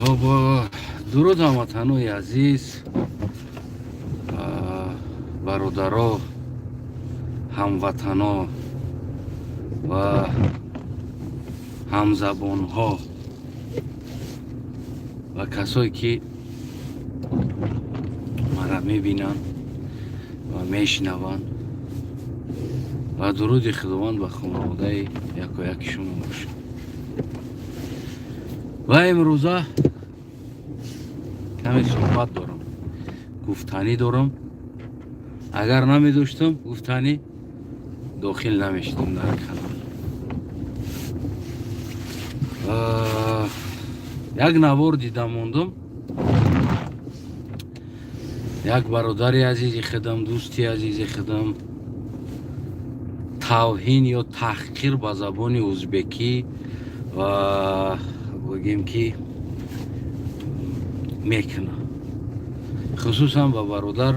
Хоб, дуруд, ҳамватанои азиз, бародаро, ҳамватано ва ҳамзабонҳо ва касое, ки мара мебинанд ва мешинаванд, ва дуруди Худованд ба хонаводаи якояки шумо бошад. Ва имрӯза каме суҳбат дорам, гуфтанӣ дорам. Агар намедоштам гуфтанӣ, дохил намешудам дар канал. Як навор дида мондум. Як бародари азизи худам, дӯсти азизи худам тавҳин ё таҳқир ба забони узбекӣ ва бигем, ки мекунад, хусусан ба бародар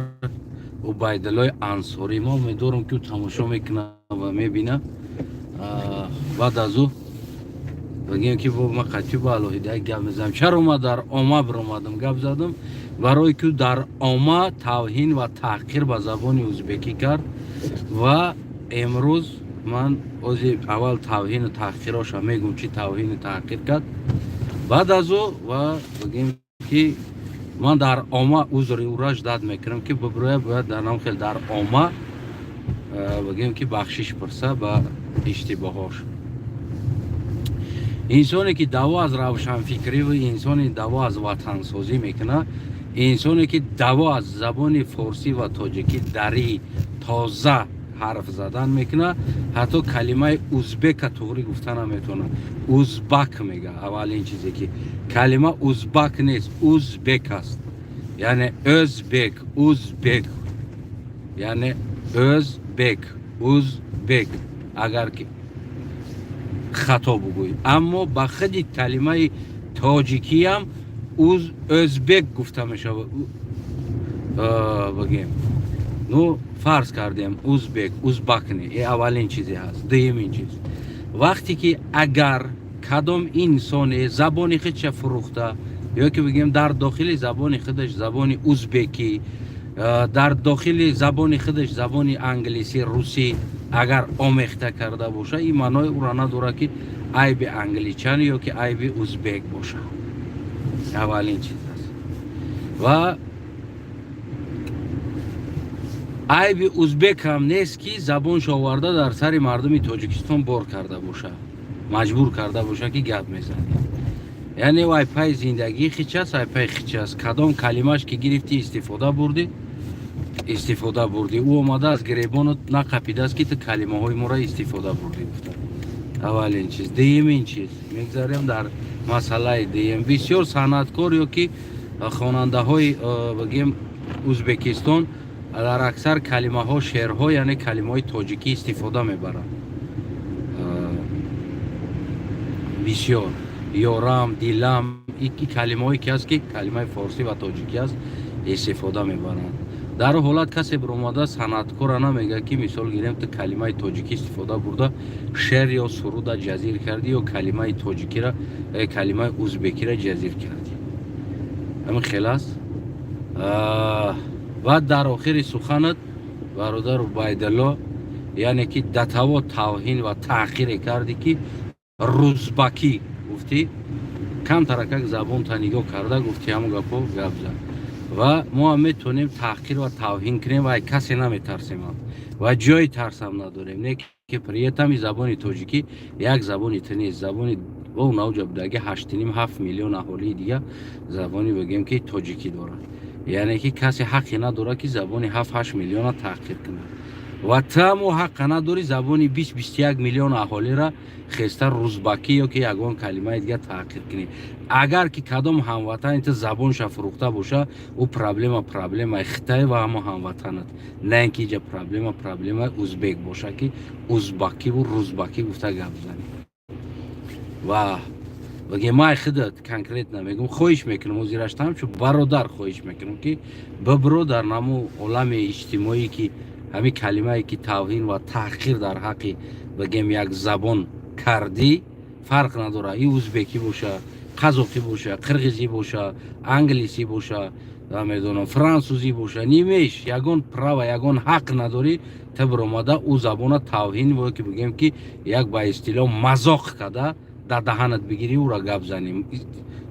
Убайдуллои Ансорӣ. Ма умедворам, ки ӯ тамошо мекунад ва мебинад. Баъд аз ӯ бигем, ки бо ма қатъи ба алоҳида гап мезанам. Чаро ма дар омма биромадам, гап задам? Барое ки ӯ дар омма тавҳин ва таҳқир ба забони узбекӣ кард. Ва имрӯз ман ози аввал тавҳину таҳқироша мегум, чӣ тавҳину таҳқир кард. Баъд аз ӯ ва бигем, ки ман дар омма узри ӯра ждать мекунам, ки бибироя, бояд дар нам хел дар омма бигем, ки бахшиш пурса ба иштибоҳош. Инсоне, ки даъво аз равшанфикрӣ ва инсоне, даъво аз ватансозӣ мекунад, инсоне, ки даъво аз забони форсӣ ва тоҷикӣ дарӣ тоза ҳарф задан мекунад, ҳатто калимаи узбека туғрӣ гуфта наметавонад, узбак мега. Аввалин чизе, ки калима узбак нест, узбек аст, яъне ӯзбек, узбек, яъне ӯзбек, узбек, агар ки хато бугӯй. Аммо ба худи калимаи тоҷикиам ӯзбек гуфта мешавад. Бигем, ну, фарз кардем, узбек, узбак не, е аввалин чизе ҳаст. Дуюмин чиз, вақте ки агар кадом инсоне забони худша фурӯхта ё ки бигем, дар дохили забони худаш забони узбекӣ, дар дохили забони худаш забони англисӣ, русӣ агар омехта карда боша, ин маънои ӯро надорад, ки айби англичан ё ки айби узбек боша. Аввалин чиз аст. Ва айби узбек ҳам нест, ки забоншо оварда дар сари мардуми Тоҷикистон бор карда боша, маҷбур карда боша, ки гап мезанӣ. Яъне ай пай зиндагии хич аст, ай пай хич аст. Кадом калимаш ки гирифтӣ, истифода бурдӣ, истифода бурдӣ. Ӯ омада аз гиребонат нақапидааст, ки ту калимаҳои моро истифода бурдӣ гуфта. Аввалин чиз. Дуюмин чиз, мегзарем дар масъалаи дуюм. Бисёр санъаткор ё ки хонандаҳои, бигем, Узбекистон дар аксар калимаҳо, шеърҳо, яъне калимаҳои тоҷикӣ истифода мебаранд. Бисёр ёрам, дилам, и калимаҳое ки аст, ки калимаи форсӣ ва тоҷикӣ аст, истифода мебаранд. Дар ҳолат касе биромада санъаткора намегӯяд, ки, мисол гирем, ту калимаи тоҷикӣ истифода бурда шеър ё суруда ҷазир кардӣ ё калимаи тоҷикира, калимаи узбекира ҷазир кардӣ. Ҳамин хел аст. Баъд дар охири суханат, бародар Убайдулло, яъне ки датаво тавҳин ва таъхире кардӣ, ки рузбакӣ гуфтӣ, камтаракак забонта нигоҳ карда гуфтӣ, ҳамон гапо гап зад. Ва мо ҳам метавонем таҳқир ва тавҳин кунем ва касе наметарсем ва ҷои тарсам надорем. Не ки при этом забони тоҷикӣ як забони ту нест, забони о навҷа будаги 8,5-7 миллион аҳолии дига забони, бигем, ки тоҷикӣ дорад. Яъне ки касе ҳаққе надорад, ки забони 7-8 миллиона таҳқир кунад. Ва ту ҳаққа надорӣ забони 20-21 миллион аҳолира хеста рузбакӣ ё ки ягон калимаи дига таҳқир кунӣ. Агар ки кадом ҳамватани ту забонша фурӯхта боша, ӯ проблема проблемаи хитай ва ҳамо ҳамватанат, на ин ки иҷа проблема проблемаи узбек боша, ки узбакиву рузбакӣ гуфта гап занӣ. Ва баге май худат конкретно мегум, хоҳиш мекунам, ҳозираштам чун бародар хоҳиш мекунам, ки бибро дар наму олами иҷтимоӣ, ки ҳамин калимае ки тавҳин ва таҳқир дар ҳаққи, бигем, як забон кардӣ, фарқ надорад, и узбекӣ боша. Қазоқӣ боша, қирғизӣ боша, англисӣ боша, намедонам, франсузӣ боша, не имеешь ягон права, ягон ҳақ надорӣ ту биромада ӯ забона тавҳин ё ки бигем ки як ба истилоҳ мазоқ када, дар даҳанат бигирӣ, ӯра гап занӣ,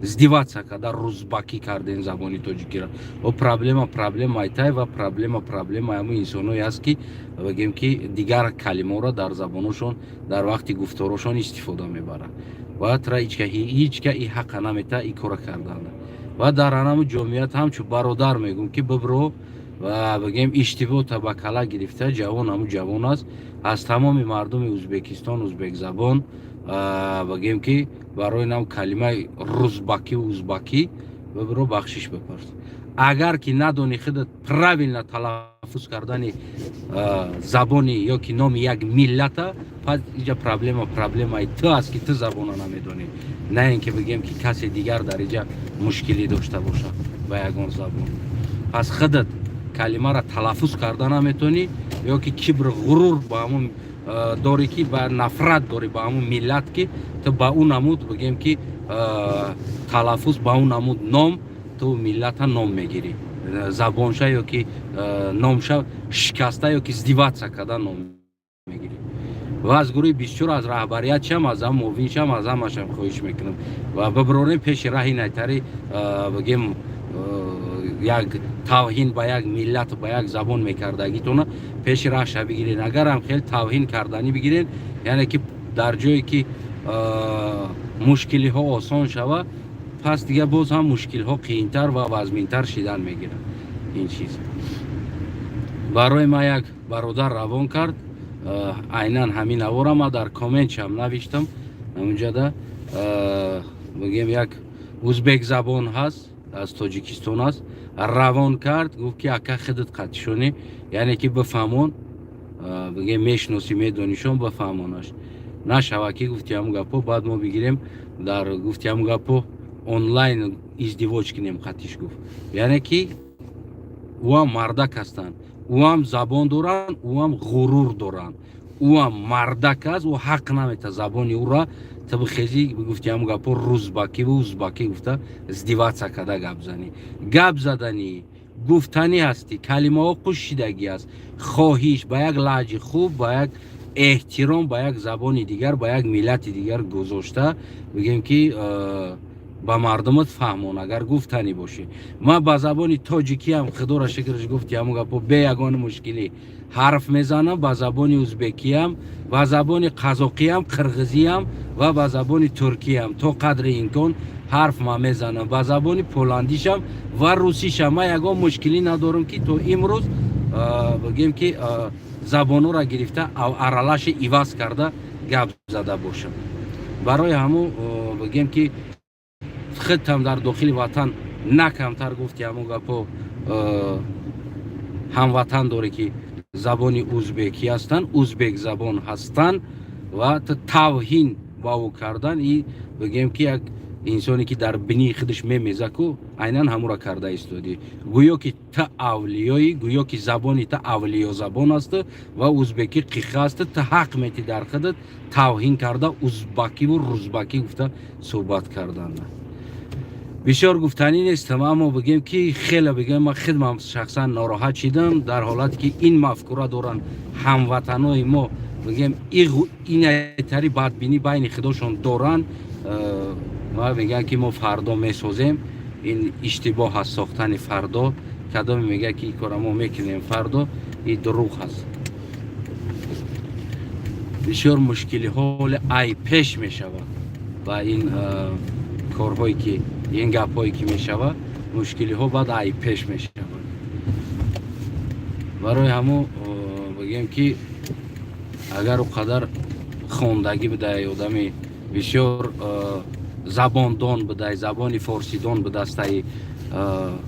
издеваться када, рузбакӣ кардем забони тоҷикиро. О проблема, проблемаи тай ва проблема, проблемаи ҳамун инсоное аст, ки бигем ки дигар калимаҳоро дар забоношон, дар вақти гуфторошон истифода мебаранд ва тра ҳичка и ҳақа намета и кора карданда. Ва дар анаму ҷомият ҳамчун бародар мегӯм, ки бибро ва бигем иштибоҳта ба кала гирифта. Ҷавон ҳамун ҷавон аст. Аз тамоми мардуми Ӯзбекистон, узбекзабон, бигем ки барои нам калимаи рузбакӣ, узбакӣ бибро, бахшиш бипарс. Агар ки надонӣ худат правильно талаффуз кардани забони ё ки номи як миллата, пас иҷа проблема, проблемаи ту аст, ки ту забона намедонӣ, на ин ки бигем ки касе дигар дар иҷа мушкилӣ дошта бошад ба ягон забон. Пас худат калимаро талаффуз карда наметонӣ ё ки кибр, ғурур ба ҳамун дорӣ, ки ба нафрат дорӣ ба ҳамун миллат, ки ту ба ӯ намуд, бигем ки талаффуз, ба ӯ намуд ном ту миллата ном мегирӣ, забонша ё ки номша шикаста ё ки издеваться карда ном мегирӣ. Ва аз гурӯҳи бисёр, аз раҳбариятшам, аз ҳам муовиншам, аз ҳамашам хоҳиш мекунам ва бибирорем пеши раҳи найтари, бигем, як тавҳин ба як миллат, ба як забон мекардагитона пеши раҳша бигирен. Агарам хел тавҳин карданӣ бигирен, яъне ки дар ҷое ки мушкилиҳо осон шава, пас дига боз ҳам мушкилҳо қиинтар ва вазминтар шидан мегирад. Ин чиз барои ман як бародар равон кард, айнан ҳамин авора ма дар комментшам навиштам. Ҳамунҷада, бигем, як узбекзабон ҳаст, аз Тоҷикистон аст, равон кард, гуфт ки ака, худат қатишонӣ, яъне ки бифаҳмон, бигем, мешиносӣ, медонишон, бифаҳмонаш. Нашава ки гуфти ҳамун гапҳо, баъд мо бигирем дар гуфти ҳамун гапҳо онлайн издивоҷ кунем қатиш, гуфт. Яъне ки ӯам мардак ҳастанд, ӯам забон доранд, ӯам ғурур доранд, ӯам мардак аст, ӯ ҳақ намета забони ӯра ту бихезӣ, гуфти ҳамун гапҳо рузбакӣ ва узбакӣ гуфта, издеваться карда гап занӣ. Гап заданӣ, гуфтанӣ ҳастӣ, калимаҳо қушшидагӣ аст. Хоҳиш, ба як лаҳҷи хуб, ба як эҳтиром ба як забони дигар, ба як миллати дигар гузошта, бигем ки ба мардумат фаҳмон, агар гуфтанӣ бошӣ. Ман ба забони тоҷикиам, худоро шукраш, гуфти ҳамун гапҳо, бе ягон мушкилӣ ҳарф мезанам, ба забони узбекиам, ба забони қазоқиам, қирғизиам ва ба забони туркиам то қадри имкон ҳарф ман мезанам, ба забони поландишам ва русишам. Ман ягон мушкилӣ надорам, ки то имрӯз, бигем ки, забонҳоро гирифта, аралаши иваз карда гап зада бошам. Барои ҳамун, бигем ки, худтам дар дохили ватан на камтар, гуфти ҳамун гапҳо, ҳамватан дорӣ, ки забони узбекӣ ҳастанд, узбек забон ҳастанд ва тавҳин ба ӯ кардан и, бигем ки, як инсоне ки дар бинии худаш мемезаку, айнан ҳамура карда истодӣ. Гӯё ки та авлиёӣ, гӯё ки забони та авлиёзабон аст ва узбекӣ қиха аст. Та ҳақ метӣ дар худат тавҳин карда, узбакиву рузбакӣ гуфта суҳбат кардан. Бисёр гуфтанӣ нестам, аммо бигем ки хеле, бигем, ман худмам шахсан нороҳат шидам дар ҳолате ки ин мафкура доранд ҳамватанои мо, бигем, инайтари бадбинӣ байни худошон доранд ва мегӯянд ки мо фардо месозем. Ин иштибоҳ аст, сохтани фардо. Кадоме мегӯяд ки ин кора мо мекунем фардо, ин дурӯғ аст. Бисёр мушкилиҳо ай пеш мешавад ва ин корҳое ки, ин гапҳое ки мешавад, мушкилиҳо баъд ай пеш мешавад. Барои ҳамун, бигем ки, агар ӯ қадар хондагӣ бидай, одами бисёр забондон будай, забони форсидон будастай,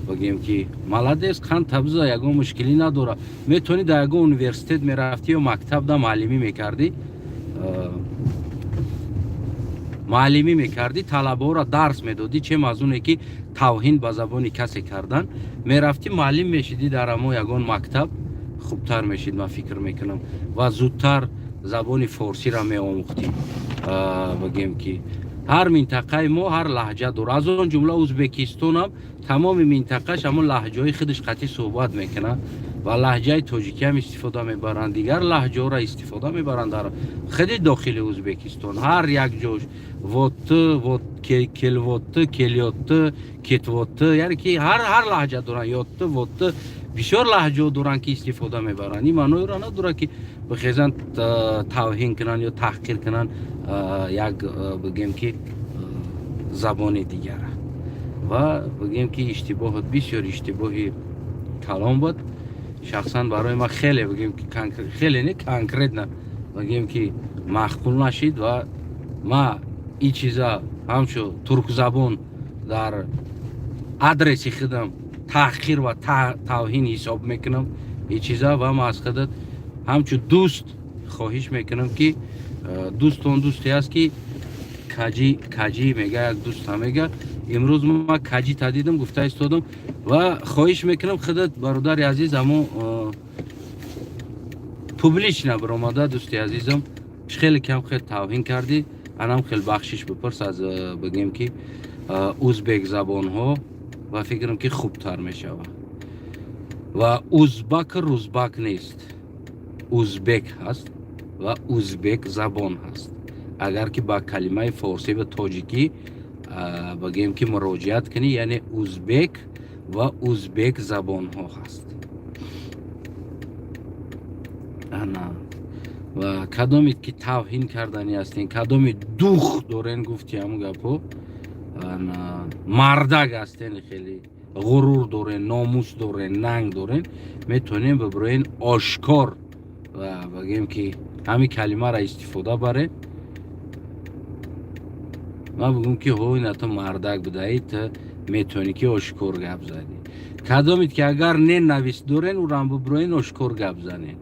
бигем ки, молодец, қан табза, ягон мушкилӣ надорад. Метавонӣ дар ягон университет мерафтӣ ё мактаб да муаллимӣ мекардӣ, талабаҳоро дарс медодӣ, чем аз оне ки тавҳин ба забони касе кардан. Мерафтӣ, муаллим мешидӣ дар ҳамо ягон мактаб, хубтар мешид, ман фикр мекунам, ва зудтар забони форсиро меомӯхтӣ, бигем ки. Ҳар минтақаи мо ҳар лаҳҷа дорад, аз он ҷумла Узбекистонам тамоми минтақаш ҳамон лаҳҷаҳои худаш қатъӣ суҳбат мекунад ва лаҳҷаи тоҷикиам истифода мебаранд, дигар лаҳҷаҳоро истифода мебаранд. Дар худи дохили Узбекистон ҳар як ҷош вотты, вот келвотты, келётты, кетвотты, яъне ки ҳар лаҳҷа доранд, ётты, вотты, бисёр лаҳҷаҳо доранд, ки истифода мебаранд. Ин маъноеро надорад, ки бихезанд, тавҳин кунанд ё таҳқир кунанд як, бигем ки, забони дигара. Ва бигем ки иштибоҳот бисёр иштибоҳи калон буд. Шахсан барои ман хеле, бигем ки, хеле не, конкретно, бигем ки, маъқул нашид. Ва ма ин чиза ҳамчун туркзабон дар адреси худам таҳқир ва тавҳин ҳисоб мекунам ин чиза. Ва ма аз худат ҳамчун дӯст хоҳиш мекунам, ки дӯст он дӯсте аст, ки каҷӣ каҷӣ мега, як дӯста мега. Имрӯз ма каҷӣ та дидам, гуфта истодам ва хоҳиш мекунам худат, бародари азиз, ҳамо публично баромада, дӯсти азизам, хеле кам хел тавҳин кардӣ, анам хел бахшиш бипурс аз, бигем ки, узбек забонҳо ва фикрам, ки хубтар мешавад. Ва узбак рузбак нест, узбек ҳаст ва узбек забон ҳаст. Агар ки ба калимаи форсӣ ва тоҷикӣ, бигем ки, муроҷиат кунӣ, яъне узбек ва узбек забонҳо ҳаст. Ана ва кадомед ки тавҳин карданӣ ҳастен, кадоми дух дорен, гуфти ҳамун гапҳо, мардак ҳастен, хеле ғурур дорен, номус дорен, нанг дорен, метавонем бибироен ошкор ва, бигем ки, ҳамин калимаро истифода баред. Ман бигӯм, ки ҳо, ина ту мардак будаи, ту метавонӣ ки ошкор гап занӣ. Кадомед ки агар ненависть дорен, урам бибироен, ошкор гап занен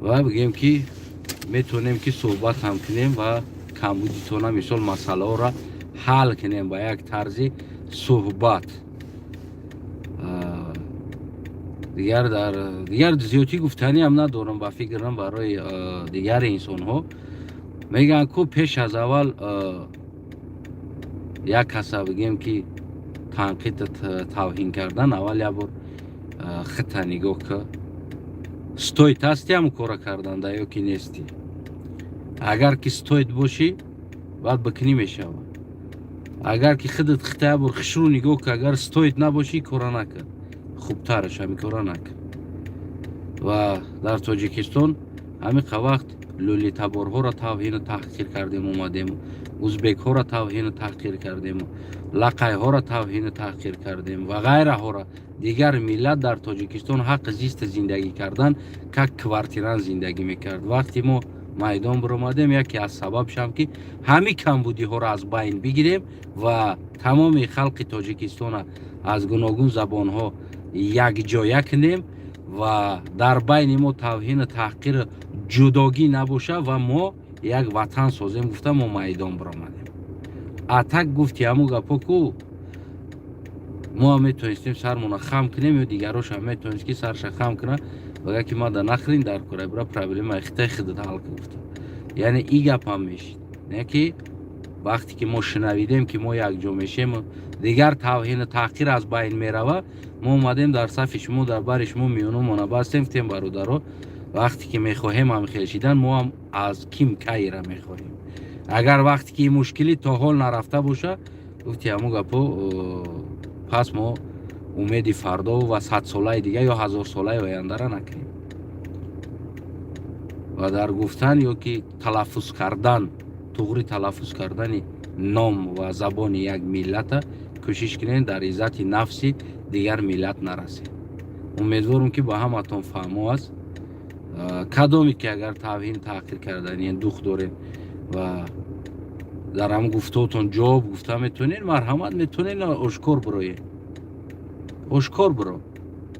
ва, бигем ки, метавонем ки суҳбат ҳам кунем ва камбудитона, мисол, масъалаҳоро ҳал кунем ба як тарзи суҳбат. Дигар дар дигар зиёдтӣ гуфтаниам надорам. Ба фикрам, барои дигари инсонҳо мегӯянд ку, пеш аз аввал як каса, бигем ки, танқид, тавҳин кардан, аввал як бор хита нигоҳ ка, стоит ҳасти ҳамн кора карданда ё ки нестӣ. Агар ки стоит бошӣ, баъд бикунӣ мешавад. Агар ки худат хита як бор хушрӯ нигоҳ ка, агар стоит набошӣ, кора накун, хубтараш ҳамин кора накун. Ва дар Тоҷикистон ҳамин қа вақт лӯлитаборҳоро тавҳину таҳқир кардем, омадему узбекҳоро тавҳину таҳқир кардему лақайҳоро тавҳину таҳқир кардем ва ғайраҳоро. Дигар миллат дар Тоҷикистон ҳаққи зиста зиндагӣ кардан, как квартирант зиндагӣ мекард. Вақте мо майдон биромадем, яке аз сабабшам, ки ҳамин камбудиҳоро аз байн бигирем ва тамоми халқи Тоҷикистона аз гуногун забонҳо якҷоя кунем ва дар байни мо тавҳину таҳқиру ҷудогӣ набоша ва мо як ватан созем гуфта, мо майдон биромадем. А так, гуфти ҳамун гапҳо ку, мо ҳам метавонистем сармона хам кунем ё дигарошам метавонист, ки сарша хам кунад, бага ки мада нахӯрин дар кора, бира, проблемаи хитаи худат ҳал кун гуфта. Яъне и гапам мешид, не ки вақте ки мо шунавидем, ки мо якҷо мешем, дигар тавҳину таҳқир аз байн мерава, мо омадем дар сафи шумо, дар бари шумо миёнумона бастем, гуфтем: бародаро, вақте ки мехоҳем ҳамхел шидан, мо ҳам аз ким кайра мехоҳем. Агар вақте ки мушкилӣ то ҳол нарафта боша, гуфти ҳамун гапҳо, пас мо умеди фардо ва садсолаи дига ё ҳазорсолаи ояндара накунем. Ва дар гуфтан ё ки талаффуз кардан, туғри талаффуз кардани ном ва забони як миллата кӯшиш кунем, дар иззати нафси дигар миллат нарасем. Умедворам, ки ба ҳаматон фаҳмо аст. Кадоме ки агар тавҳин таҳқир кардани дух дорем ва дар ҳамн гуфтоотон ҷавоб гуфта метавонед, марҳамат, метавонед ошкор бироед, ошкор биро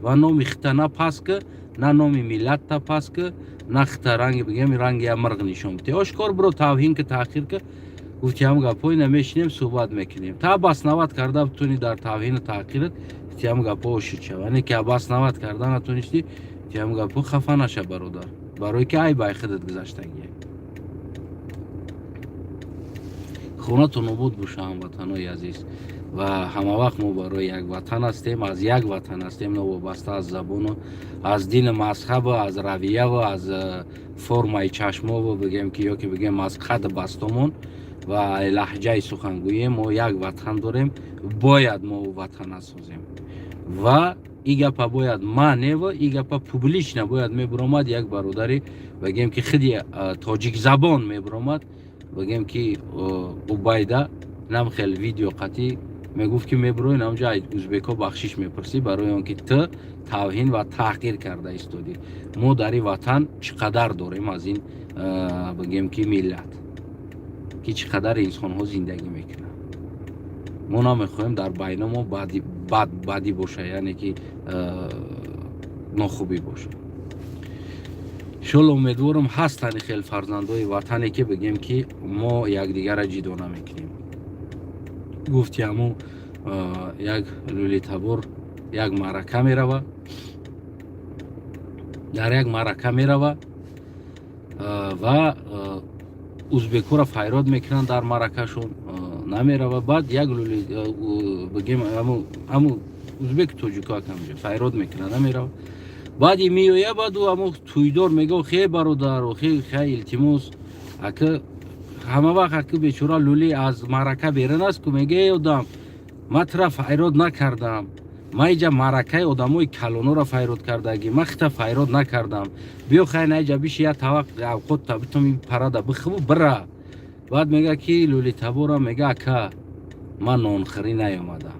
ва номи хита на пас ки, на номи миллатта пас ки, на хита ранги, бигем, ранги я мирғ нишон бите. Ошкор биро, тавҳин ки, таҳқир ки, гуфти ҳам гапҳо, ина мешинем, суҳбат мекунем, та обосновать карда битони дар тавҳину таҳқират, гуфти ҳам гапҳо ошид шава. Не ки обосновать карда натонистӣ, гуфти ҳам гапҳо, хафа наша, бародар, барое ки айб ай худат гузаштагие. Хонатон обод боша, ҳамватанои азиз. Ва ҳамавақт мо барои як ватан ҳастем, аз як ватан ҳастем, новобаста аз забону аз дину мазҳабу аз равияву аз формаи чашмову, бигем ки, ё ки бигем, аз қаду бастомон ва лаҳҷаи сухангӯӣ. Мо як ватан дорем, бояд мо ватана созем. Ва и гапа бояд ма нева, и гапа публично бояд мебуромад як бародари, бигем ки, худи тоҷикзабон мебуромад, бигем ки, Убайда нам хел видео қатӣ мегуфт, ки мебурои намҷа узбекҳо бахшиш мепурсӣ барои он ки ту тавҳин ва таҳқир карда истодӣ. Мо дар ин ватан чӣ қадар дорем аз ин, бигем ки, миллат, ки чӣ қадар инсонҳо зиндагӣ мекунанд. Мо намехоҳем дар байна мо бадӣ боша, яъне ки нохубӣ боша. Иншолло, умедворам, ҳастанд хел фарзандои ватане, ки, бигем ки, мо якдигарра ҷидо намекунем. Гуфти ҳамун як лӯлитабор як маърака мерава, дар як маърака мерава ва узбекҳоро файрод мекунанд, дар маъракашон намерава. Баъд як лӯли, бигем, ҳаму узбеку тоҷико акамҷа файрод мекунанд, намерава. Баъди меоя, баъду ҳамо тӯйдор мега: «Хе, бародар, хе, хе, илтимос, ака». Ҳама вақт ака бечора лӯли аз маърака берун аст ку, мега: «Эй одам, ман тура файрод накардам, ман иҷа маъракаи одамои калоноро файрод кардагӣ, ман хита файрод накардам. Биё, хай, на, иҷа биши, як тавақ авқотта битум, парада бихӯбу бира». Баъд мега ки лӯлитабора мега: «Ака, ман нонхӯрӣ наёмадам,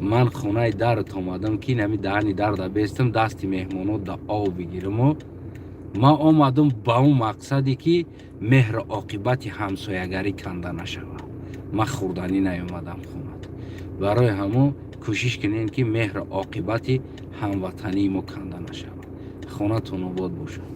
ман хонаи дарат омадам, ки нами даҳани дарда бестам, дасти меҳмонот да об бигираму ман омадам ба он мақсаде, ки меҳру оқибати ҳамсоягарӣ канда нашавад. Ман хӯрданӣ наёмадам хонат. Барои ҳамон кӯшиш кунем, ки меҳру оқибати ҳамватании мо канда нашавад». Хонатон обод бошад.